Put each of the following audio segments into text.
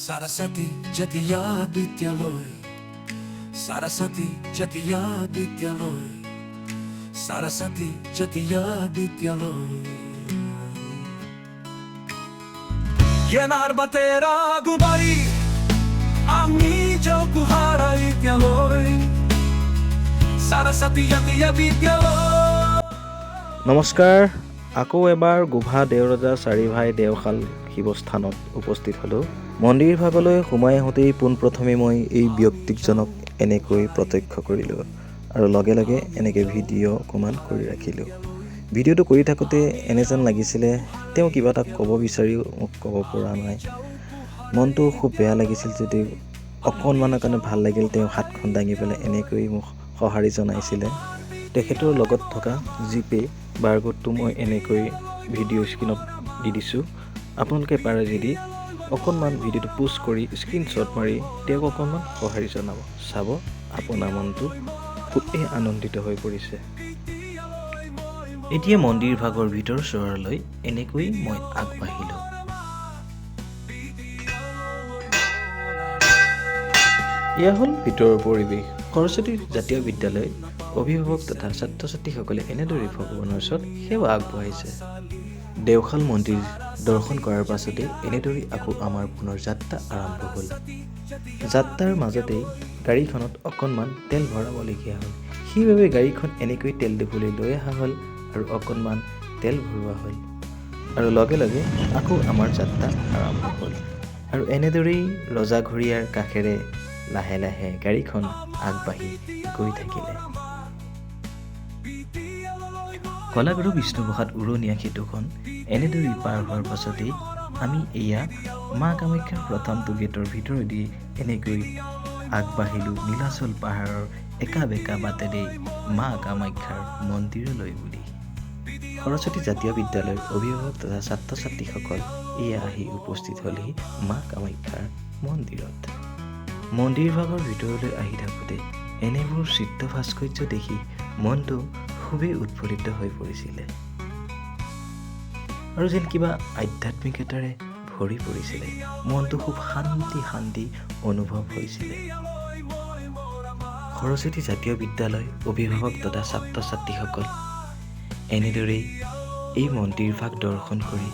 Saraswati Jatiya Vidyalaya, Saraswati Jatiya Vidyalaya, Saraswati Jatiya Vidyalaya. জ্ঞানৰ বাটেৰে আগবাঢ়ি আমি যাওঁ পোহৰাই এতিয়ালৈ, সৰস্বতী জাতীয় বিদ্যালয়। নমস্কাৰ, আকৌ এবাৰ গোভা দেওৰজা চাৰিভাই দেওশাল শিৱস্থানত উপস্থিত হ'লোঁ। মন্দিৰ ভাগলৈ সোমাই আহোঁতেই পোনপ্ৰথমে মই এই ব্যক্তিজনক এনেকৈ প্ৰত্যক্ষ কৰিলোঁ আৰু লগে লগে এনেকৈ ভিডিঅ' অকণমান কৰি ৰাখিলোঁ। ভিডিঅ'টো কৰি থাকোঁতে এনে যেন লাগিছিলে, তেওঁ কিবা এটা ক'ব বিচাৰিও মোক ক'ব পৰা নাই। মনটো খুব বেয়া লাগিছিল যদিও অকণমানৰ কাৰণে ভাল লাগিল। তেওঁ হাতখন দাঙি পেলাই এনেকৈ মোক সঁহাৰি জনাইছিলে। তেখেতৰ লগত থকা জিপে' বাৰকোডটো মই এনেকৈ ভিডিঅ' স্ক্ৰীণত দি দিছোঁ। আপোনালোকে পাৰে যদি অকণমান ভিডিঅ'টো প'জ কৰি স্ক্ৰীনশ্বট মাৰি তেওঁক অকণমান সঁহাৰি জনাব। চাব, আপোনাৰ মনটো খুবেই আনন্দিত হৈ পৰিছে। এতিয়া মন্দিৰ ভাগৰ ভিতৰ চৰালৈ এনেকৈ মই আগবাঢ়িলোঁ। এয়া হ'ল ভিতৰৰ পৰিৱেশ। সৰস্বতী জাতীয় বিদ্যালয় অভিভাৱক তথা ছাত্ৰ ছাত্ৰীসকলে এনেদৰে ভগৱানৰ ওচৰত সেৱা আগবঢ়াইছে। দেওশাল মন্দিৰ দৰ্শন কৰাৰ পাছতে এনেদৰেই আকৌ আমাৰ পুনৰ যাত্ৰা আৰম্ভ হ'ল। যাত্ৰাৰ মাজতেই গাড়ীখনত অকণমান তেল ভৰাবলগীয়া হ'ল। সেইবাবে গাড়ীখন এনেকৈ তেল ডিপুলৈ লৈ অহা হ'ল আৰু অকণমান তেল ভৰোৱা হ'ল আৰু লগে লগে আকৌ আমাৰ যাত্ৰা আৰম্ভ হ'ল। আৰু এনেদৰেই ৰজাঘৰীয়াৰ কাষেৰে লাহে লাহে গাড়ীখন আগবাঢ়ি গৈ থাকিলে। কলাগুৰু বিষ্ণুপ্ৰসাদ উৰণীয়া সেতুখন এনেদৰেই পাৰ হোৱাৰ পাছতেই আমি এয়া মা কামাখ্যাৰ প্ৰথমটো গেটৰ ভিতৰেদি এনেকৈ আগবাঢ়িলোঁ নীলাচল পাহাৰৰ একা বেঁকা বাটেৰে মা কামাখ্যাৰ মন্দিৰলৈ বুলি। সৰস্বতী জাতীয় বিদ্যালয়ৰ অভিভাৱক তথা ছাত্ৰ ছাত্ৰীসকল এয়া আহি উপস্থিত হ'লহি মা কামাখ্যাৰ মন্দিৰত। মন্দিৰ ভাগৰ ভিতৰলৈ আহি থাকোঁতে এনেবোৰ চিত্ৰ ভাস্কৰ্য দেখি মনটো খুবেই উৎফুল্লিত হৈ পৰিছিলে আৰু যেন কিবা আধ্যাত্মিকতাৰে ভৰি পৰিছিলে। মনটো খুব শান্তি শান্তি অনুভৱ হৈছিলে। সৰস্বতী জাতীয় বিদ্যালয় অভিভাৱক তথা ছাত্ৰ ছাত্ৰীসকল এনেদৰেই এই মন্দিৰ ভাগ দৰ্শন কৰি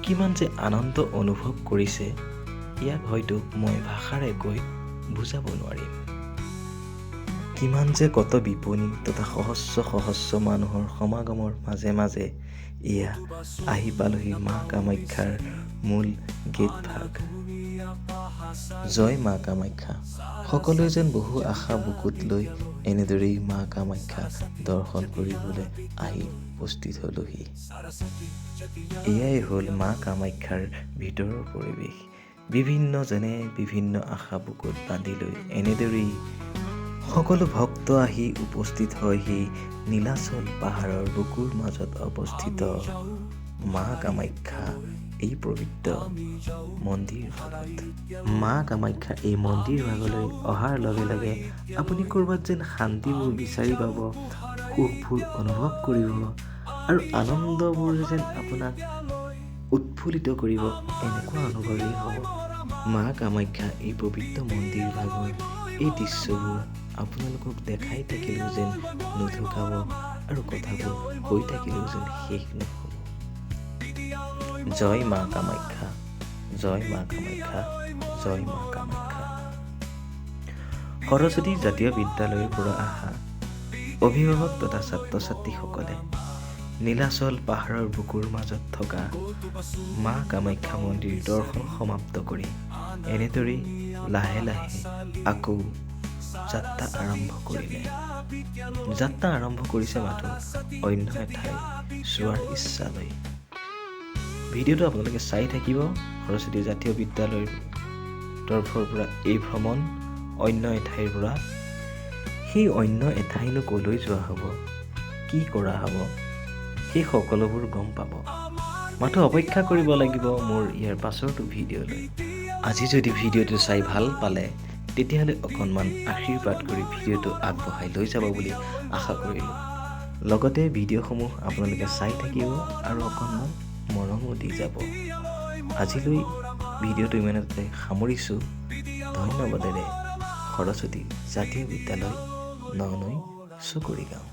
কিমান যে আনন্দ অনুভৱ কৰিছে, ইয়াক হয়তো মই ভাষাৰে কৈ বুজাব নোৱাৰিম। কিমান যে কত বিপণী তথা সহস্ৰ সহস্ৰ মানুহৰ সমাগমৰ মাজে মাজে এয়া আহি পালোহি মা কামাখ্যাৰ মূল গেট ভাগ। জয় মা কামাখ্যা। সকলোৱে যেন বহু আশা বুকুত লৈ এনেদৰেই মা কামাখ্যা দৰ্শন কৰিবলৈ আহি উপস্থিত হ'লোহি। এয়াই হ'ল মা কামাখ্যাৰ ভিতৰৰ পৰিৱেশ। বিভিন্নজনে বিভিন্ন আশা বুকুত বান্ধি লৈ এনেদৰেই সকলো ভক্ত আহি উপস্থিত হয়হি নীলাচল পাহাৰৰ বুকুৰ মাজত অৱস্থিত মা কামাখ্যা এই পবিত্ৰ মন্দিৰ ভাগত। মা কামাখ্যা এই মন্দিৰ ভাগলৈ অহাৰ লগে লগে আপুনি ক'ৰবাত যেন শান্তিবোৰ বিচাৰি পাব, সুখবোৰ অনুভৱ কৰিব আৰু আনন্দবোৰ যেন আপোনাক উৎফুল্লিত কৰিব, এনেকুৱা অনুভৱেই হ'ব। মা কামাখ্যা এই পবিত্ৰ মন্দিৰ ভাগৰ এই দৃশ্যবোৰ আপোনালোকক দেখাই থাকিলেও যেন নুঢুকাব আৰু কথাবোৰ কৈ থাকিলেও যেন শেষ নহ'ব। জয় মা কামাখ্যা, জয় মা কামাখ্যা, জয় মা কামাখ্যা। সৰস্বতী জাতীয় বিদ্যালয়ৰ পৰা অহা অভিভাৱক তথা ছাত্ৰ ছাত্ৰীসকলে নীলাচল পাহাৰৰ বুকুৰ মাজত থকা মা কামাখ্যা মন্দিৰ দৰ্শন সমাপ্ত কৰি এনেদৰেই লাহে লাহে আকৌ যাত্ৰা আৰম্ভ কৰিলে। যাত্ৰা আৰম্ভ কৰিছে মাথোঁ অন্য এঠাই চোৱাৰ ইচ্ছা লৈ। ভিডিঅ'টো আপোনালোকে চাই থাকিব। সৰস্বতী জাতীয় বিদ্যালয়ৰ তৰফৰ পৰা এই ভ্ৰমণ অন্য এঠাইৰ পৰা। সেই অন্য এঠাইনো ক'লৈ যোৱা হ'ব, কি কৰা হ'ব, সেই সকলোবোৰ গম পাব। মাথো অপেক্ষা কৰিব লাগিব মোৰ ইয়াৰ পাছৰটো ভিডিঅ'লৈ। আজি যদি ভিডিঅ'টো চাই ভাল পালে, তেতিয়াহ'লে অকণমান আশীৰ্বাদ কৰি ভিডিঅ'টো আগবঢ়াই লৈ যাব বুলি আশা কৰিলোঁ। লগতে ভিডিঅ'সমূহ আপোনালোকে চাই থাকিব আৰু অকণমান মৰমো দি যাব। আজিলৈ ভিডিঅ'টো ইমানতে সামৰিছোঁ। ধন্যবাদেৰে সৰস্বতী জাতীয় বিদ্যালয়, ননৈ, চুকুৰি গাঁও।